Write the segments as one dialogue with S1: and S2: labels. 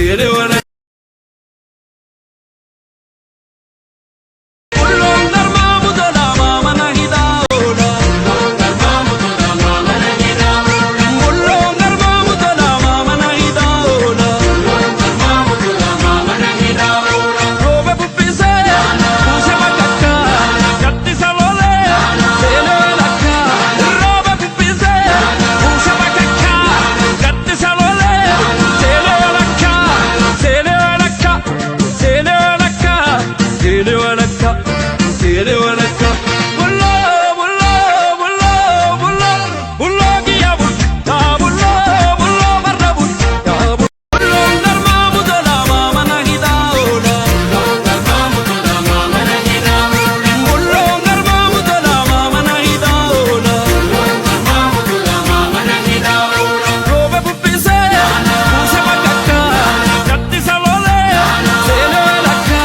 S1: Seene walakka. Bulloon garmaamu tola maamana hidhaa oola. Bulloon garmaamu tola maamana hidhaa oola. Roobe bubbisee buuse bakakka gaddisa lolee seene walakka. Roobe bubbisee buuse bakakka gaddisa lolee seene walakka. Seene walakka seene walakka seene walakka seene walakka. Bulloo bulloo bulloo bulloo bulloo kiyya bul yaa bulloo bulloo farda bul yaa bul. Bulloon garmaamu tola maamana hidhaa oola. Bulloon garmaamu tola maamana hidhaa oola. Roobe bubbisee buuse bakakka gaddisa lolee seene walakka.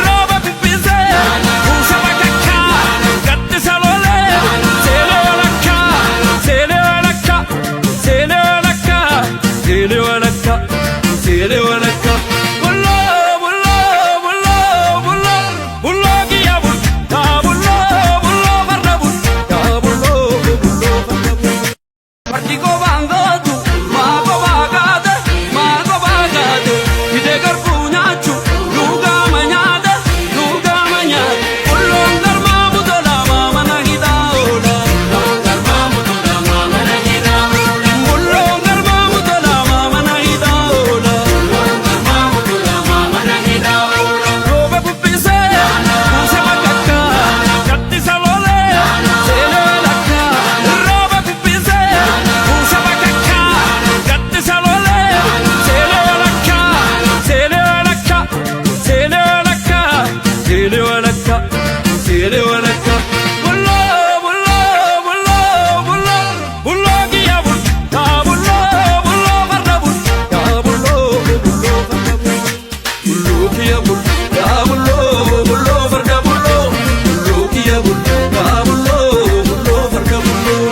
S1: Roobe bubbisee buuse bakakka gaddisa lolee seene walakka. Seene walakka seene walakka seene walakka seene walakka. Bulloo bulloo bulloo bulloo bulloo kiyya bul yaa bulloo bulloo farda bul yaa bulloo bulloo farda bul. Fardi qobaan gootu maa qobaa kaate maa qobaa kaate fidee garbuu nyaachu luugaama nyaate luugaama nyaate. Bulloon garmaamu tola maamana hidhaa oola. Bulloon garmaamu tola maamana hidhaa oola. Roobe bubbisee buuse bakakka gaddisa lolee seene walakka. Roobe bubbisee buuse bakakka gaddisa lolee seene walakka. Seene walakka seene walakka seene walakka seene walakka. Bulloo bulloo bulloo bulloo bulloo kiyya bul yaa bulloo bulloo farda bul yaa bulloo bulloo farda bul. Bulloo kiyya bul yaa bulloo bulloo farda bulloo bulloo kiyya bul yaa bulloo bulloo farda bulloo.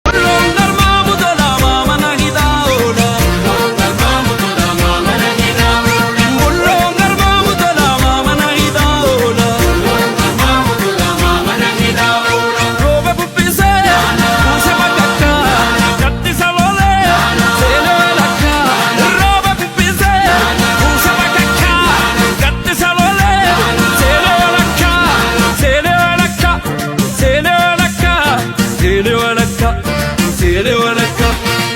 S1: Bulloon garmaamu tola maamana hidhaa oola. Bulloon garmaamu tola maamana hidhaa oola. Roobe bubbisee buuse bakakka gaddisa lolee seene walakka. Roobe bubbisee buuse bakakka gaddisa lolee seene walakka. Seene walakka seene walakka seene walakka seene walakka.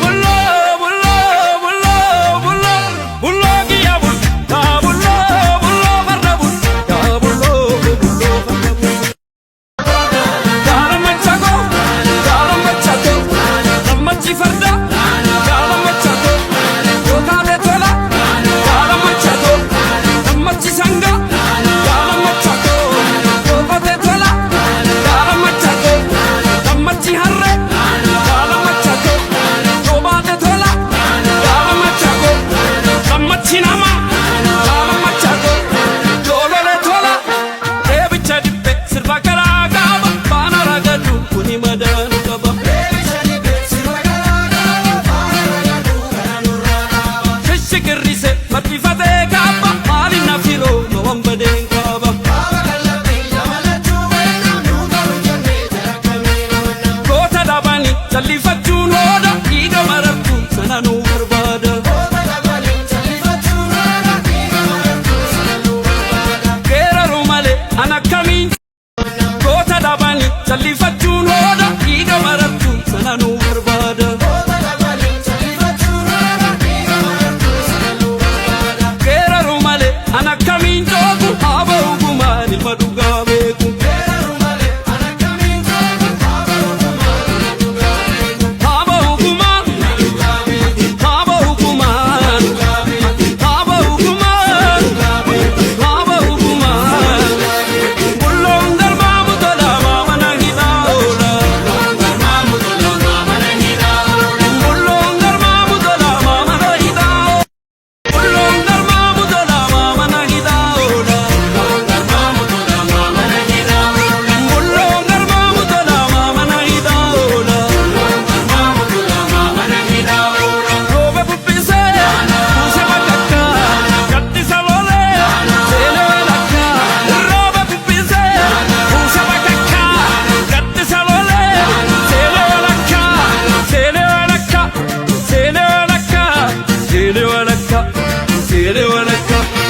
S1: Bulloo bulloo bulloo bulloo bulloo kiyya bul yaa bulloo bulloo farda bul yaa bulloo bulloo farda bul. Gaara machako, gaara machako, gammachi farda, gaara machako, yookaate tola, gaara machako, gammachi sanga, gaara machako, yookote tola, gaara machako, gammachi harre, gaara machako, yoobaate tola, gaara machako, gammachi nama, gaara machako, yoolole tola, deebicha dibbe sirba garaa qaba, baana ragadu kuni madaanu qaba. Shishikirrise marxifatee kaaba maali na filoo ma waan badeen qaba. Goota dhabanii jallifachuun hooda dhiiga marartuu sana nuu barbaada. Geeraruu malee an akkamiin goota dhabanii jallifachuun hooda dhiiga marartuu sana nuu barbaada. walakka, seene walakka.